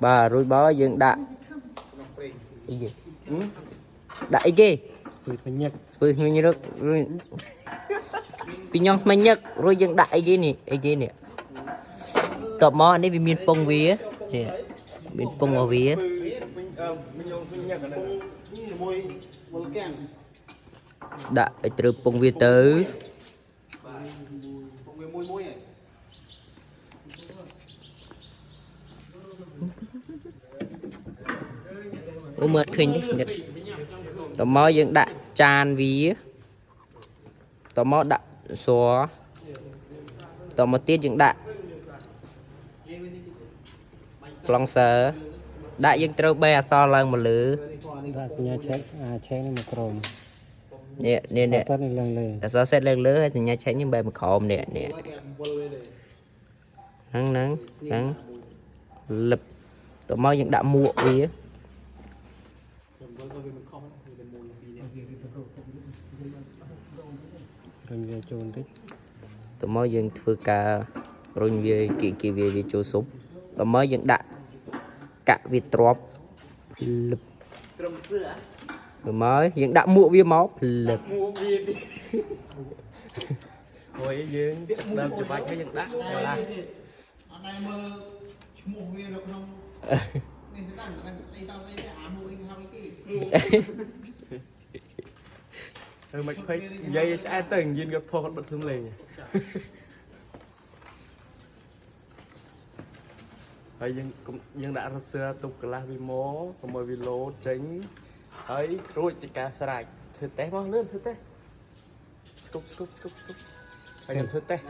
បាទរួចមកយើងដាក់អីគេដាក់អីគេ ស្ពឺថ្មិញឹក ស្ពឺថ្មិញរឹករួចពីញ៉ោះថ្មិញញឹករួចយើងដាក់អីគេនេះអីគេនេះតបមកអានេះវាមានពងវានេះមានពងរបស់វា ជាមួយវល់កាំង ដាក់ឲ្យត្រូវពងវាទៅ ពងវាមួយមួយឯង អូមើលអត់ឃើញទេញឹកតមកយើងដាក់ចានវាតមកដាក់ស្រតមកទៀតយើងដាក់ប្លង់សើដាក់យើងត្រូវបេះអសឡើងមកលើ ដាក់សញ្ញាឆែកអាឆែកនេះមកក្រោម នេះនេះនេះ សិតនេះឡើងលើ អសសេតឡើងលើហើយសញ្ញាឆែកនេះបែរមកក្រោមនេះនេះ វល់វាទេ ហ្នឹងហ្នឹងហ្នឹងលឹបតមកយើងដាក់មួកវា វល់ក៏វាមិនខុសវាតែមួយពីរនេះ រុញវាចូលបន្តិច តមកយើងធ្វើការរុញវាគីគីវាវាចូលស៊ុបតមកយើងដាក់កាក់វាទ្របលឹប ត្រឹមសឿ មើលមកយើងដាក់មួកវាមកផ្លឹប មួកវាទីហួយយើងដើមច្បាច់ហើយយើងដាក់កន្លះ អត់ដែរមើលឈ្មោះវានៅក្នុងនេះទៅដល់តែស្អីតស្អីទេអាមួយនេះហៅអីគេ ធ្វើមិនភ័យនិយាយឆ្អែតទៅយិនគាត់ផុសគាត់បិទសំឡេងហើយយើងកុំយើងដាក់រសឿទុកកន្លះវាមកកុំឲ្យវាលោតចេញហើយរួចជាការស្រេចធ្វើតេស្តមកលឿនធ្វើតេស្តស្គប់ស្គប់ស្គប់ស្គប់ហើយខ្ញុំធ្វើតេស្ត។